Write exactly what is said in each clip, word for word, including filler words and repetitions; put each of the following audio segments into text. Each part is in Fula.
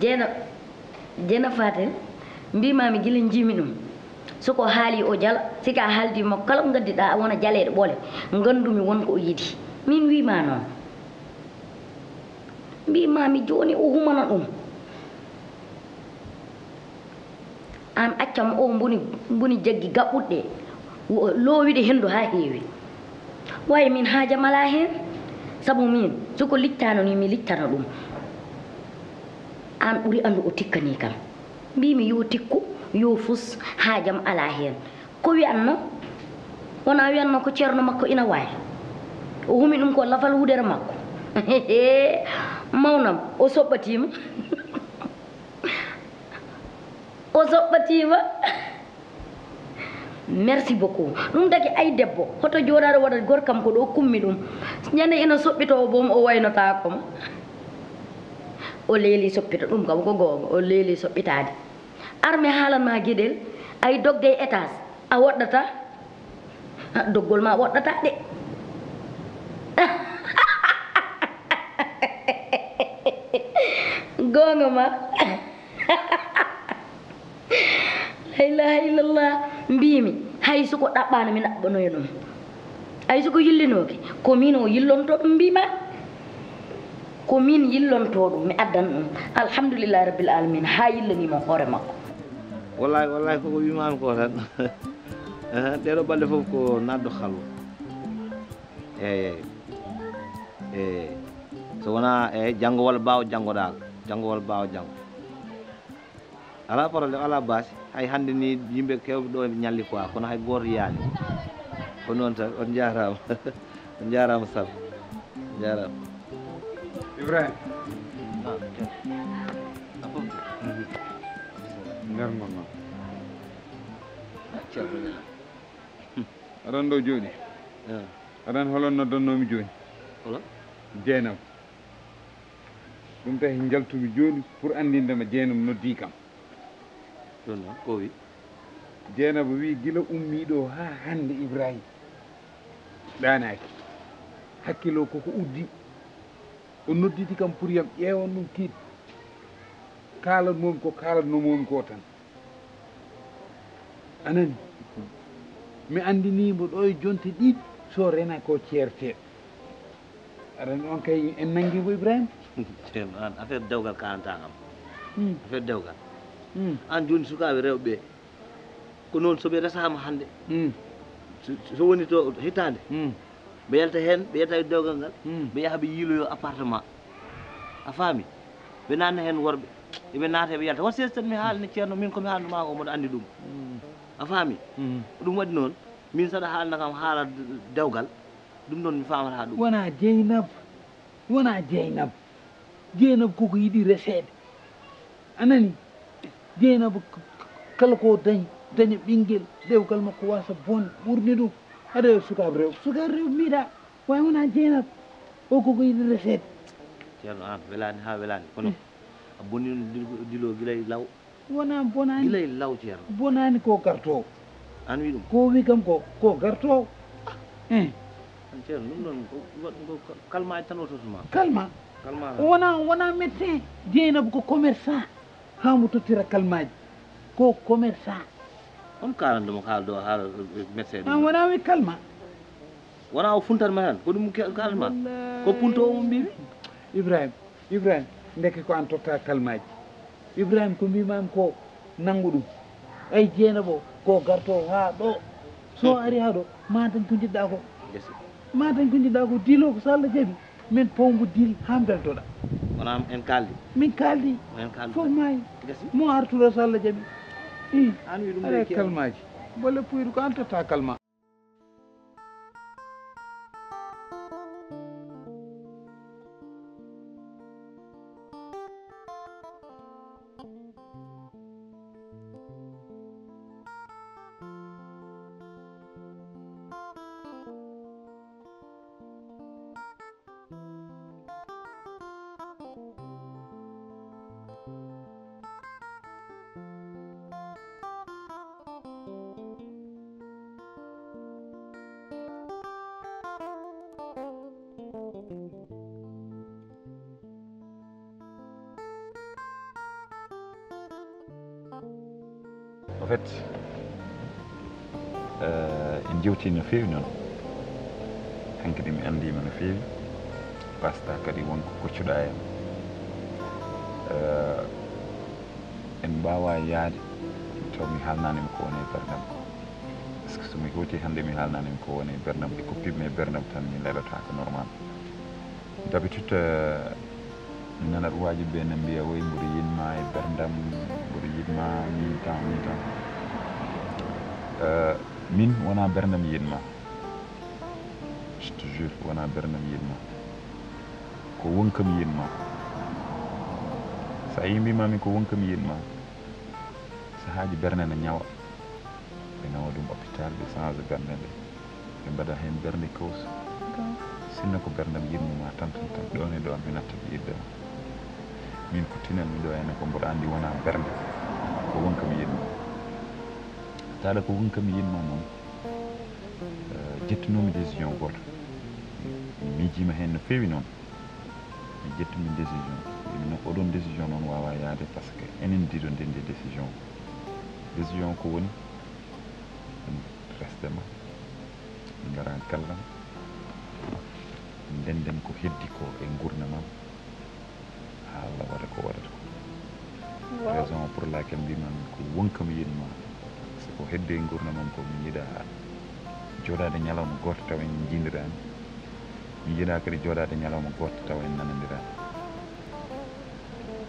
Jeeno, Jeeno Fatel, mbiimaami gila njiimi ɗum. So ko haali o jala, si ka haaldi makko kala ko ngaddiɗaa wona jaleeɗe ɓole, nganndumi won ko o yiɗi. Min wiima noon. Mbiimaami jooni o humana ɗum. Aan accam o mboni, mboni jaggi gaɓɓuɗe, wo-, loowiɗe henndu haa heewi. Wayi min haajam alaa heen, sabu min, so ko liccitaano ni mi liccitano ɗum. Aan ɓuri anndu o tikkanii kam. Mbiimi yo tikku, yo fus, haajam alaa heen. Ko wiyanno? Wonaa wiyanno ko ceerno makko ina waawi. O humi ɗum ko lafal wudere makko. Mawnam, o soɓɓatiima. O soɓɓatiima. Merci beaucoup. Ɗum taki ay debbo, hoto jooɗaɗo waɗa gorkam ko ɗo kummi ɗum. Ñande ina soɓɓitoo boom o waynotaako ma. O leeli soɓɓito ɗum kam ko goonga, o leeli soɓɓitaade. Ar mi haalan ma geɗel, ay dogde e étage, a woɗɗata. Ah, doggol ma woɗɗata de. Goonga ma. La ilaha illallah. Mbiimi, hay so ko ɗaɓɓaano mi ɗaɓɓanoyo ɗum. Hay so ko yillinooki, ko min o yillonto ɗum mbiima. Ko min yillonto ɗum, mi addan ɗum. Alhamdulillahi rabbil alamin, haa yillanimo hoore makko. Wallahi, wallahi, koko wimaami ko tan. Ehe, ɗeɗo balɗe fof ko naatde halwa. Eyi, eyi. Eyi. So wonaa, eyi, janngo walla baawo janngo dal. Janngo walla baawo janngo. Alaa problème, alaa baasi. Hay hannde ni yimɓe keewɓe ɗo ɓe ñalli quoi, kono hay gooto yiyaani. Ko noon tan, on njaaraama. On njaaraama Sall. On njaaraama. Ibrahima. Naam, Ceerno. A fof. Mhm. Nder mon noon. Ah, Ceerno. Aɗa ɗo jooɗi. Ah. Aɗa holo noddannoomi jooni? Holo? Jeynaba. Ɗum tahi njaltumi jooni pour anndinde ma Jeynaba noddii kam. Ɗum noon, ko o wi? Jeynaba wi gila ummii ɗo haa hannde Ibrahima ɗaanaaki. Hakkiloo koko uddi. O nodditi kam pour yam ƴeewan ɗum kiit. Kaalatnoomi ko kaalatnoomi ko tan. A nani? Mi anndinii mbo ɗo e jonte ɗiɗi, so rena ko ceertee. Aɗa anndi on kay en nanngi mbo Ibrahima? Ceerno, aan affaire dewgal kaalanta kam. Hmm. Affaire dewgal. Hmm. Aan jooni sukaaɓe rewɓe ɓe, ko noon so ɓe resaama hannde. Hmm. So, so woni to hitaande. Hmm. Ɓe yalta heen, ɓe yalta e dewgal ngal, hmm, ɓe yaha ɓe yiiloyo appartement. A faami? Ɓe naatna heen worɓe. Eɓe naata, eɓe yalta. Wat sees tan mi haalna Ceerno, min ko mi haalnumaa ko, mboɗo anndi ɗum. Hmm. A faami? Hmm. Ɗum waɗi noon, min saɗa haalna kam haala d-, dewgal, ɗum noon mi faamata ɗum. Wonaa Jeynab, wonaa Jeynab. Jeynab koko yiɗi reseede. A nani? Jeynaba k-, k-, kala ko dañi, daña ɓinngel, ɗewgal makko wasa bonde, ɓurni ɗum. Aɗa e sukaaɓe rewɓe, sukaaɓe rewɓe mbiɗa, way wona Jeynaba. O koko yiɗi reseede. Ceerno, aan welaani haa welaani, kono, hmm, a bonnii ɗum dil-, dilo gila e law. Wona bonaani. Gila e law, Ceerno. Bonaani ko gartoowo. Aan wi ɗum? Ko wi kam ko, ko gartoowo. Eh. Aan, Ceerno, ɗum ɗon ko, ko, ko kalmaaji tan o totuma. Kalma? Kalma tan. Wona, wona médecin. Jeynaba ko commerçant. Haa mo tottira kalmaaji. Ko commerçant. On kaalanta mo haala ɗo, haala, eh, médecin ɗum? Aan wona wi kalma? Wona o funtat ma tan, ko ɗum ke-, kaalan ma? Wallaay. Ko punto o mo mbiimi? Ibrahima, Ibrahima, ndeke ko aan totta kalmaaji. Ibrahima, ko mbiimaami ko, nanngu ɗum. Ay Jeynaba o, ko garto haa ɗo. So, hmm, ari haa ɗo, ma dañ ko njiɗɗaa ko. Gasi. Ma dañ ko njiɗɗaa ko, dilo ko so Allah jaɓi. Min powngu dil haa mbeltoɗa. Wona en kaaldi. Min kaaldi. Wona en kaaldi. Fof maayi. Gasi. Mo artuɗo so Allah jaɓi. I. An wi ɗum. Are kalmaaji. Bolle puyru ko an totta kalma. En fait, en jewtii no feewi noon. Hankadi mi anndiima no feewi. Wasata kadi won ko koccuɗaa en. En mbaawaa yahde taw mi haalnaani ma ko woni e ɓerndam. Parce que so mi hootii hannde mi haalnaani ma ko woni e ɓerndam, ɓe koppiima e ɓerndam tan mi lelataa ko normal. D'habitude, mi nanat waajib ɓe ne mbiya woy mboɗo yiɗ ma e ɓerndam, mboɗo yiɗ ma min tan min tan. Min wona ɓerndam yiɗ ma. Je te jure, wona ɓerndam yiɗ ma. Ko wonkam yiɗ ma. So a yii mbimami ko wonkam yiɗ ma, sahaaji ɓernde ne ñawa. Ɓe nawa ɗum hôpital, ɓe change ɓernde nde, ɓe mbaɗa heen ɓernde kawsu. Sinno ko ɓerndam yiɗnuma tan tan tan ɗon e ɗon mi natta mi idda ma. Min ko tinanmi ɗo ene ko mboɗo anndi wona ɓernde, ko wonkam yiɗnuma. Taala ko wonkam yiɗma noon, jettunoomi décision gooto. Mi miijiima heen no feewi noon. Mi ƴettumi décision. Mbimi no oɗon décision noon waawaa yahde par ce que enen ɗiɗo ndenndi décision o. Décision o ko woni? Ɗum resde ma, ngara gallam, ndennden ko heddi ko e nguurndam am, haa Allah waɗa ko waɗata ko. Raison pour laquelle mbimami ko wonkam yiɗma, si ko heddi e nguurndam am ko mi yiɗa jooɗaade ñalawma gooto taw en njiindidaani. Mi yiɗaa kadi jooɗaade ñalawma gooto taw en nanondiraa.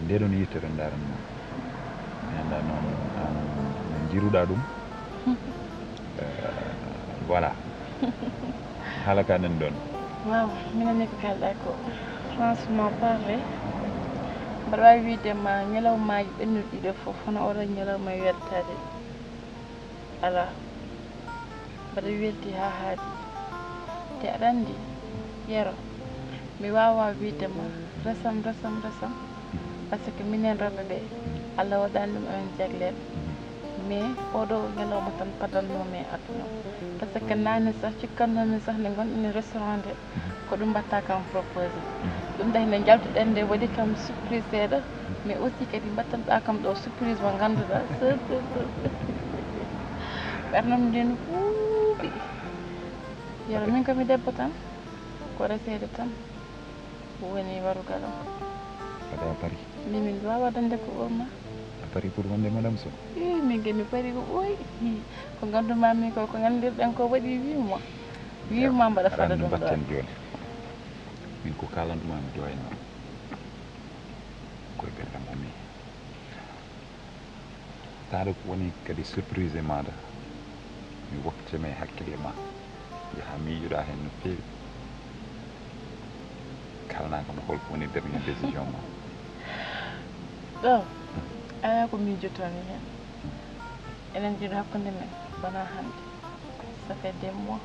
Ndee ɗoon yettere ndaran ma mi anndaa noon aan no njiruɗaa ɗum. Voilà. Haala ka nan ɗoon. Waaw, mi nanii ko kaalɗaa ko. Franchement parler, mbaɗa waawi wiyde ma ñalawmaaji ɓennuɗi ɗiɗo fof hono oɗo ñalawma weltaade. Alaa, mbaɗa weltii haa haaɗi. Te aɗa anndi, Yero, mi waawaa wiyde ma resam, resam, resam, par ce que minen rewɓe ɓee, Allah waɗaani ɗum amen jagleel. Mais oɗo ñalawma tan padannoomi e aduna. Par ce que naane sah, cikkannoomi sah nde ngonɗen e restaurant nde, ko ɗum mbaɗtaa kam proposé. Ɗum ɗahi nde njaltuɗen nde waɗi kam surprise seeɗa, mais aussi kadi mbaɗtanɗaa kam ɗo surprise mo ngannduɗaa. Ɓernam nde no ɓuuɓi. Yero min ko mi debbo tan, ko reseede tan woni warugal am. Mbaɗa pari. Min min waawa dañde ko ɓurma. A pari pour wonde madame Sow? Ii, min kay mi pari ko ɓooyi. Ko nganndu-maa mi ko, ko nganndir-ɗen ko waɗi huit mois. Huit mois mbaɗa fada ɗum ɗo. Mbatten jooni. Min ko kaalandu-maa mi ɗo e noon. Koye ɓerɗam ummi. Taade ko woni kadi surprise e maaɗa. Mi woppitema e hakkille ma. Yaha miijoɗaa heen no feewi. Kaalnaa kam hol ko woni dernier décision ma? Ɗo alaa ko miijotoomi heen. Enen njiɗo hakkunde men wonaa hannde. Ça fait des mois.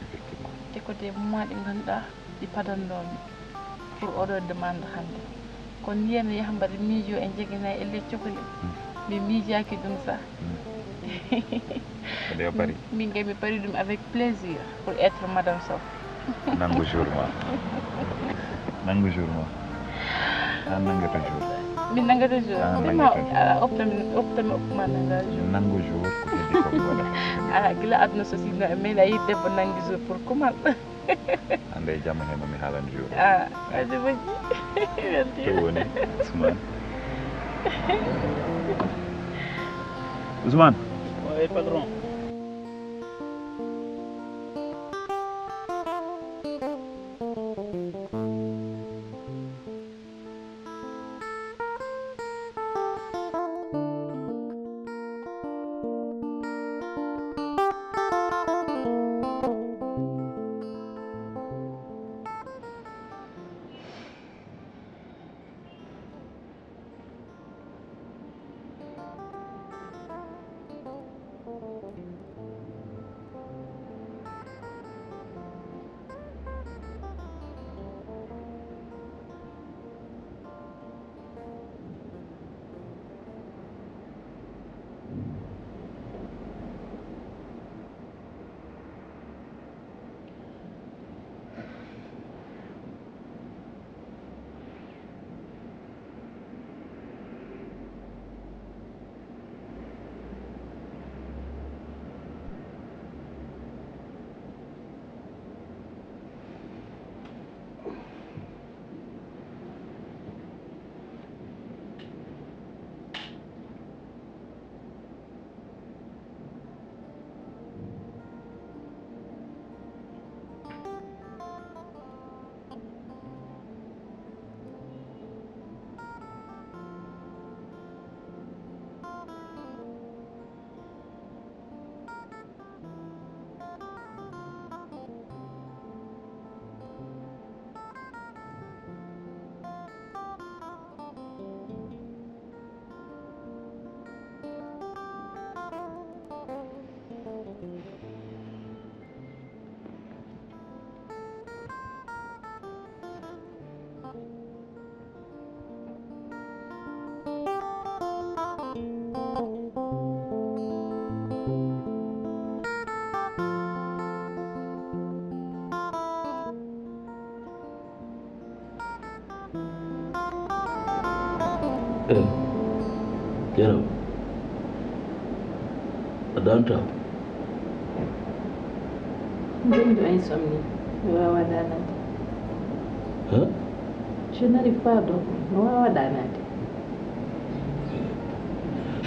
Effectivement. Te ko des mois ɗi ngannduɗaa ɗi padannoomi pour oɗo demande hannde. Kono ndiyam mi yaha mbaɗa miijo e njeganayi e ley cokali. Mi miijaaki ɗum sah. Kadi a pari? Min kay mi pari ɗum avec plaisir pour être madame Sow. Nanngu jour ma. Nanngu jour ma. An nanngata jour. Min nanngata jour. An nanngata jour. Optami optami optama nannga jour. Nanngu jour ko heddi ko mi waɗa. Ah, gila aduna so sino e meeɗa yiɗ debbo nanngi jour pour kumal. Hannde e jamma he mami haalande jour. Ah, aɗa moƴƴi. Merci. To woni Ousmane? Ousmane. Oui, patron. Eh, Dieynaba, a daanataa? Mbiɗo insomnie, mi waawaa daanaade. Hein? Je n'arrive pas à dormir, mi waawaa daanaade.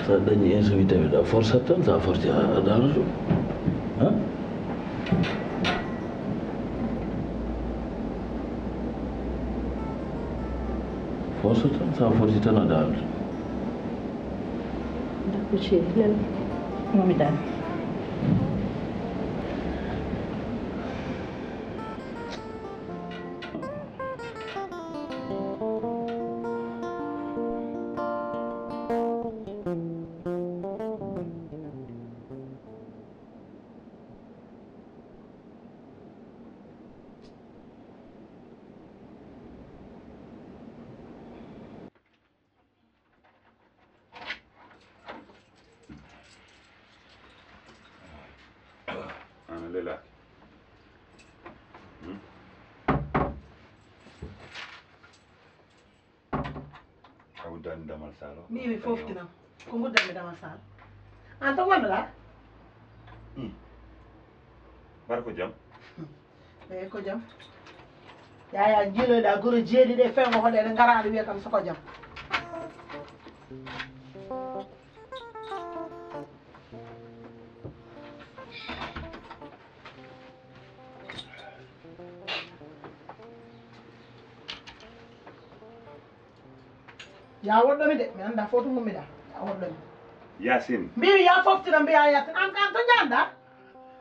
So a dañii insomnie tawi a forsat tan, so a forti a a daanataa. Hein? Force tan, so a forti tan a daanataa. D'accord chéri, lel. Momi dan. Ana lelaaki. Hmm? A uddaani Damal Sall o? Mbiimi foftinam. Ko nguddanmi Damal Sall? Aan tan ngonnoɗaa? Hmm. Mbar ko jam? Eeyi, ko jam. Yaya, njiiloyɗaa goro jeeɗiɗi e fengo hoɗeede, ngaraɗo wiya kam so ko jam. Ya woɗɗo mi de, mi anndaa fof to ngummiɗaa. Ya woɗɗo mi. Yaasin. Mbiimi ya foftina, mbiya Yaasin. Aan, aan to njaanɗaa?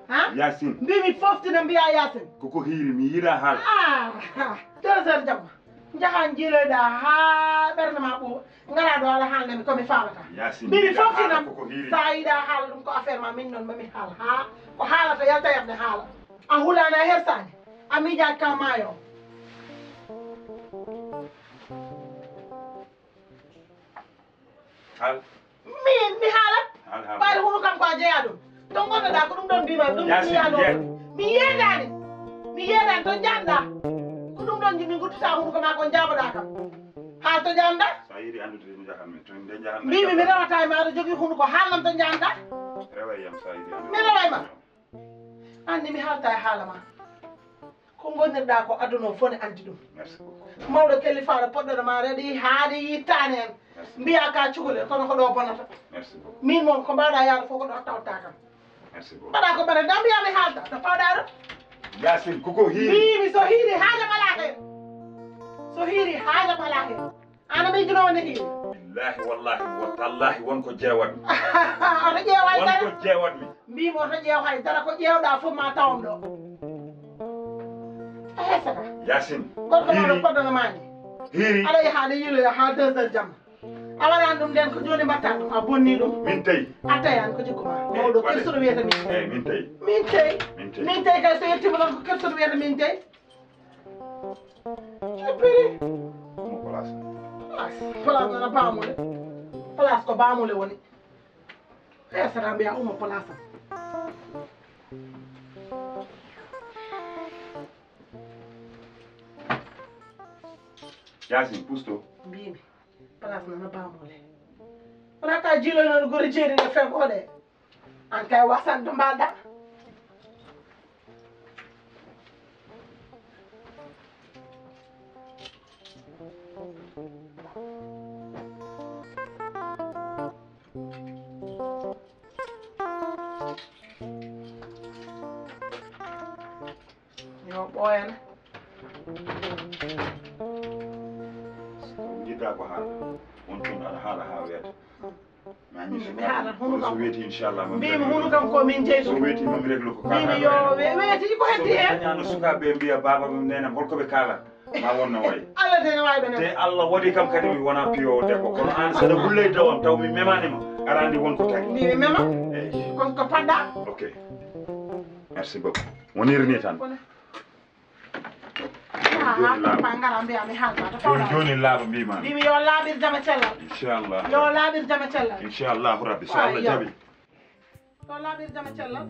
Ha? Yaasin. Mbiimi foftina, mbiya Yaasin. Koko hiiri, mi yiɗaa haala. Ah, deux heures jamma. Njahaa njiiloyɗaa haa ɓernde ma ɓuuɓa. Ngaraa ɗo aɗa haalna mi ko mi faalataa. Yaasin, mbiimi foftina, koko hiiri. So a yiɗaa haala ɗum ko affaire ma, min noon ma mi haal. Haa ko haalata yalta yamde haala. A hulaani, a hersaani. A miijaaki ka maayo. Haal. Min, mi haalat? Haal, haal. Ɓayri hunu kam ko a jeyaa ɗum. To ngonnoɗaa ko ɗum ɗon mbiimi ɗum. Yaasin, mi yeedaani. Mi yeedaani. To njaanɗaa. Ko ɗum ɗon njiɗmi ngudditaa hunu ko maa ko njaaboɗaa kam. Haal to njaanɗaa. So a yiɗi anndude nde njahanmi, to nde njahanmi. Mbiimi mi rewataa e ma, aɗa jogii hunu ko haalnam to njaanɗaa. Rewa e yam so a yiɗi anndude. Mi rewa e ma. Anndi mi haalta e haala ma. Ko ngonnirɗaa ko aduna o fof ne anndi ɗum. Merci beaucoup. Mawɗo kellifaaɗo poɗɗoɗo ma reɗi haade yittaani en. Merci. Mbiyaa ka cukalel, kono ko ɗo bonata. Merci beaucoup. Min moom ko mbaɗa yaade fof ko ɗo tawta kam. Merci beaucoup. Mbaɗa ko mbaɗa, nda mbiyaa mi haalta, to pawɗa ɗo. Yaasin, koko hiiri. Mbiimi so hiiri haajam alaa heen. So hiiri haajam alaa heen. An a miijunoo wonde hiiri? Billaahi, wallaahi, wa tallaahi, won ko jeewatmi. Oto ƴeew hay dara. Won ko jeewatmi. Mbiimi oto ƴeew hay dara, ko ƴeewɗaa fof ma tawam ɗo. A hersata. Yaasin. Gorko ma ɗo hiiri. Poɗɗono ma ni. Hiiri. Aɗa yaha, aɗa yiiloya haa deux heures jamma. A waɗaani ɗum nden, ko jooni mbaɗtaa ɗum, a bonnii ɗum. Min tawi. A tawi an ko jikku ma. Eh, mawɗo waɗe. Kirsuɗo wiyata min tawi. Eh, min tawi. Min tawi. Min tawi. Min tawi kay so yettiima ɗon ko kirsuɗo wiyata min tawi. Eppiri. Mo place. Place. Place nana baamule. Place ko baamule woni. Hersata mbiya ummo place am. Yaasin, pusto. Mbiimi. Place nana baamule. Wona ka jiiloy noon gori jeeri no fem oɗe. An kay wasan to mbaɗa. Yo ɓooyana. Jiɗɗa ko haala. On tun aɗa haala haa weeta. Mi haalat hunu kam. Mbiimi hunu kam ko min jeyi ɗum. So weeti, mami régler ko. Mbiimi yo we-, weeti ko heddi heen. Dañaano sukaaɓe mbiya baaba mum neenam holko ɓe kaala. Ma won no wayi. Allah tene waawi ɓe nana. Te Allah waɗi kam kadi mi wona piyo debbo. Kono an saɗa wulle e dawam taw mi memaani ma. Aɗa anndi won ko tagi. Mbiimi mema. Eyi. Ko, ko paɗɗa. Ok. Merci beaucoup. Woniri ni tan. Jooni laaɓa. Ngara mbiya mi haalta to. Jooni, jooni laaɓa mbiima. Mbiimi yo laaɓir jam e cellal. Inchallah. Yo laaɓir jam e cellal. Inchallahu rabbi so Allah jaɓi. Yo laaɓir jam e cellal.